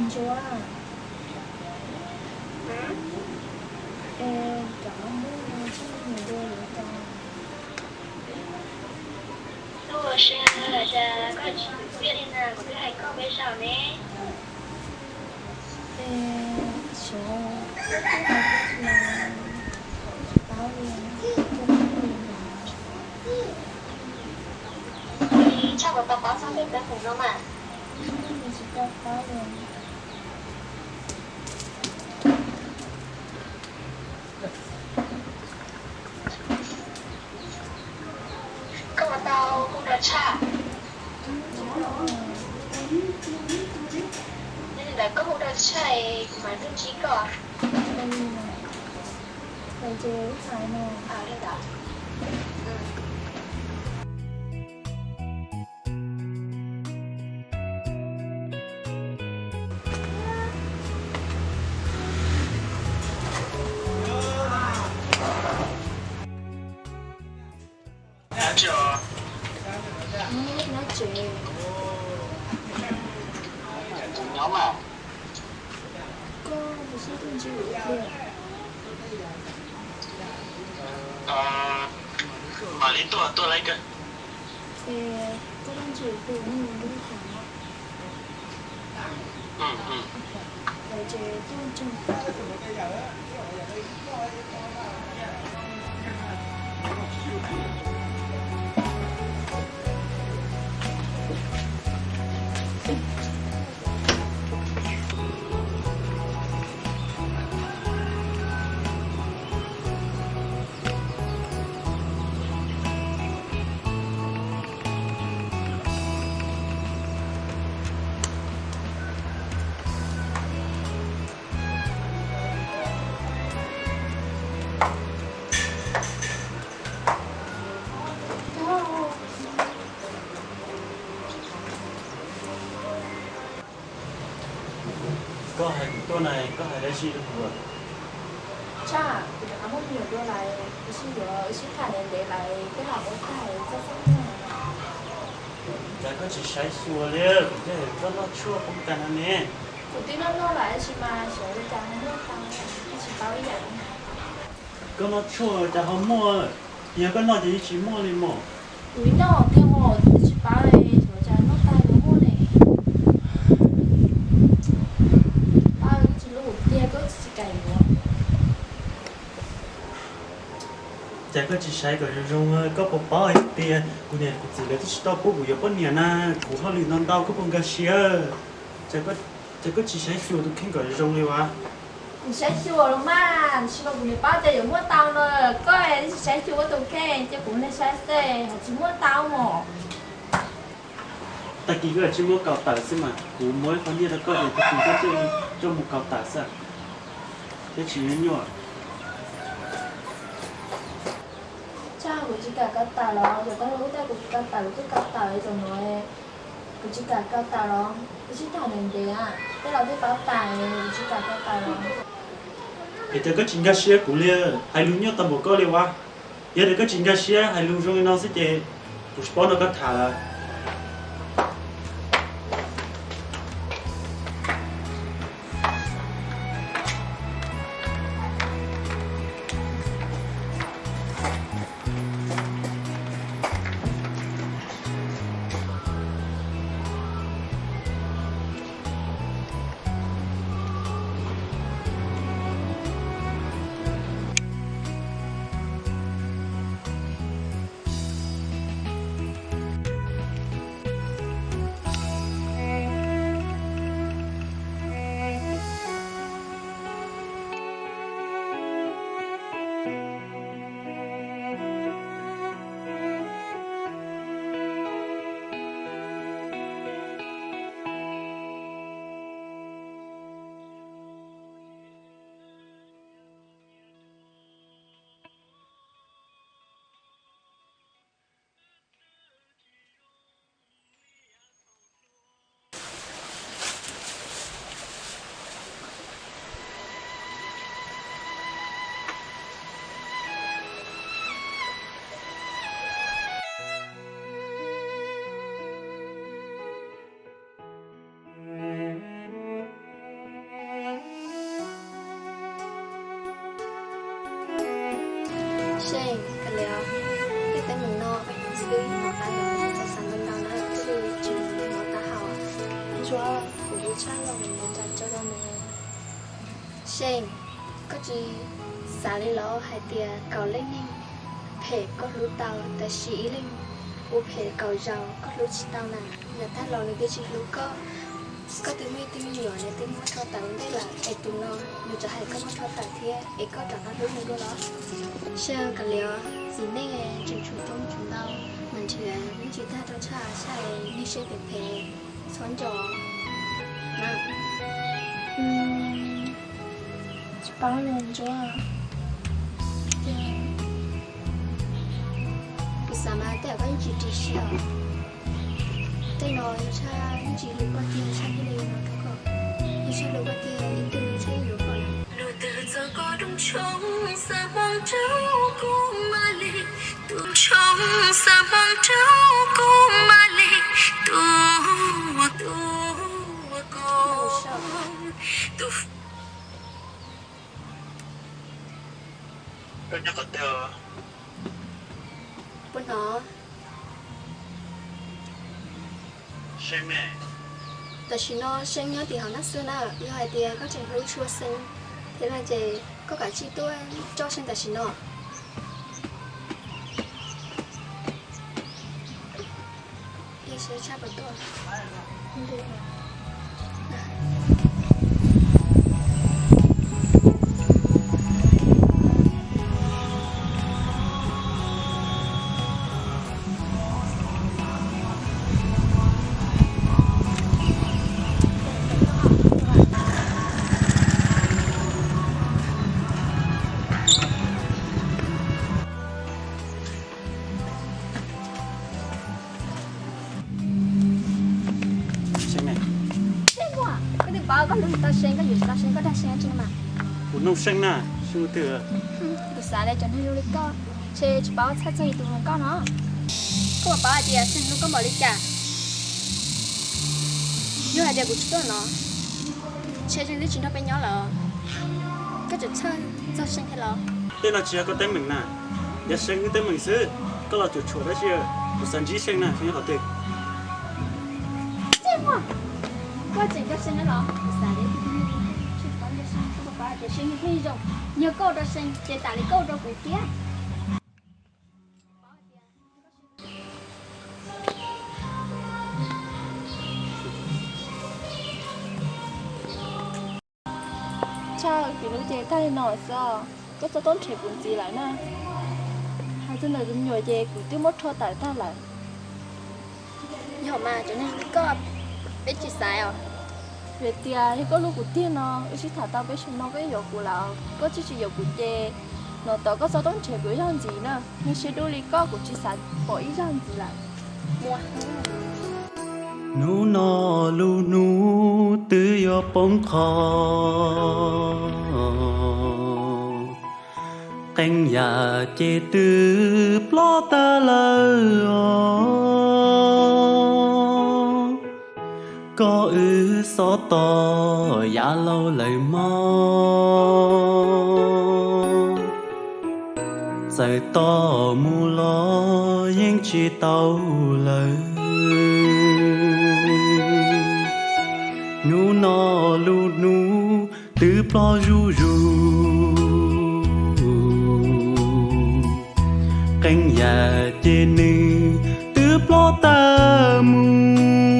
Ntsuag, es cov nplooj no tsis muaj nyias dua yuav tau. Tus ua si lawm cas koj tsis piav li na, kuv twb hais koj peb zaug ne. Es xyov, kuv twb hais koj tsis, tsis paub li, kuv twb hais li ntawd. Tshaj puas tau paub txog tej teeb meem no mas? Kuv tsis tau paub li. Koj puas tau hu rau Tshaj? Yog li ntawd koj hu rau Tshaj es kuv mam nrog ntsib koj. Li ntawd. Nyob mas. Koj puas saib tuaj ntsib kuv thiab? Mam li tuaj, tuaj lawm kawg. Es koj tuaj ntsib kuv, kuv nrog koj tham. Lawv ces tuaj ntsib. Koj hais kuv tuaj na, koj hais dab tsi rau kuv? Tshaj, kuv rov qab muaj me nyuam dua lawm, kuv sib yuav, wb sib tham ntev ntev lawm, koj lam ua tag txoj xov tooj. Cas koj tsis saib xyuas li, kuv thiaj hais koj noj tshuaj poob tag no ne. Kuv twb noj noj lawm tab sis mas xyov li cas ho muaj tau, kuv tsis paub ib yam. Koj noj tshuaj cas ho muaj, yog koj noj ces yeej tsis muaj li mog. Kuv noj tiag mog, kuv tsis paub li, xyov cas noj tag yuav muaj ne. Paub tsis lub tiag koj tsis kam yuav. Cas koj tsis saib kom zoo zoo, koj puas paub hais tias kuv niam kuv txiv lawv twb tsis tau pub kuv yuav poj niam na, kuv hauj lwm ntau ntau koj puas nkag siab? Cas koj tsis saib xyuas tus kheej kom zoo li as? Kuv saib xyuas los mas, tab sis mas kuv niam paub tias yuav muaj tau no, koj tsis saib xyuas koj tus kheej, cia kuv niam saib xwb, hais tsis muaj tau mog. Tag kis koj tsis muab kaus tawm xwb mas, kuv muab ib qho nyiaj rau koj ces tag kis koj coj mus kaus tawm xwb, thiab tsis nyuaj nyuaj. Tshaj, kuv tsis kam kaus tawm los, cov tau ub tej kuv tsis kaus tawm, kuv twb kaus tawm li tam no. Kuv tsis kam kaus tawm los, kuv sib tham ntev ntev, tej laus twb paub tas, kuv tsis kam kaus tawm los. Es cas koj tsis nkag siab kuv li, hais lus nyuaj tau npaum koj li ua. Yog tias koj tsis nkag siab hais lus zoo li no xwb ces kuv tsis paub nrog koj tham lawm. Seej, kav liam, tej teeb meem no peb hnub xwb hnov tau los txaus xav ntau ntau na, thiaj li tsis hnov tau hauv. Ntsuag, kuv hlub tshaj los kuv yuav tso rau nws. Seej, koj tsis xav li los hais tias kaum leej neeg phem koj hlub tau, tab sis ib leeg ua phem kaum zaus koj hlub tsis tau na, yav tag los nws twb tsis hlub koj. Koj twb muaj ib tug me nyuam, nws twb muab rho tawm ua ntej lawm, es tus no nws tseem hais koj muab rho tawm thiab, es koj rov qab hlub nws dua los? Seej, kav liam, txiv neej tseem tshuav coob tshuav ntau, mas nrhiav yeej tsis tag rau tshaj, tshaj es nej siab phem phem, txhob nco na. Tsis paub li Ntsuag. Kuv xav mas tej zaum koj yeej tsis ris siab os. Tej no yog tshaj yeej tsis hlub koj tiag, tshaj thiaj li no rau koj. Yog tshaj hlub koj tiag, ib tug tshaj yeej yuav koj lawm. Lus twg txog koj dub tshoob xa hmoov rau kuv mam li, tus tshoob xa hmoov rau kuv mam li, tus uas, tus uas koj, tus. Koj nyob qhov twg? Puas hnov? Seej ne? Tam sim no Seej nyob tim hauv Naj Xwb na, yog hais tias koj tseem hlub tshua Seej thiab no ces koj kav tsij tuaj coj Seej tam sim no. Ib sab tshaj puas tuaj. Seej ne? Koj twb paub koj hlub tsis tau Seej, koj yuav tsis tau Seej, koj dag Seej tsi mas. Kuv nug Seej na, Seej ua twg? Kuv xav li cov neeg zoo li koj, ntshe tsis paub txhawj txog yus tus hluas nkauj no. Koj puas paub hais tias Seej hlub koj npaum li cas? Yog hais tias kuv tsis tuaj no, ntshe Seej twb tsis nrog peb nyob lawm. Koj tseem txhawj txog Seej thiab los? Tej no tsis yog koj teeb meem na, yog Seej wb teeb meem xwb. Koj los cuam tshuam dab tsi? Kuv xav ntsib Seej na, Seej nyob qhov twg? Koj tseem nco Seej thiab los? Kuv xav li, koj puas paub tias Seej yog pheej zoo, yog koj ua rau Seej ces tam li koj ua rau kuv thiab. Tshaj, kuv lub cev tag li no xwb, koj txhob tuaj nrhiav kuv ntxiv lawm na. Hais txog ntawm tus me nyuam ces kuv twb muab rho tawm tag lawm. Yog mas, cov neeg li koj peb tsis xaiv os. Vim tias yog koj hlub kuv tiag no, wb sib tham tau peb xyoos no koj yuav kuv lawm, koj tsis tsis yuav kuv ces no tod koj txhob tuaj nrhiav kuv ib zaug ntxiv na. Neeg siab dub li koj kuv tsis xav pom ib zaug ntxiv lawm. Hnub no lub hnub twb yuav poob qho, qee yam ces twb ploj tag lawm os. Koj wb xov tooj yav laus lawm mog, txawm tos mus los yeej tsis tau lawm. Hnub no lub hnub twb ploj zuj zus, qee yam ces nws twb ploj tag mus.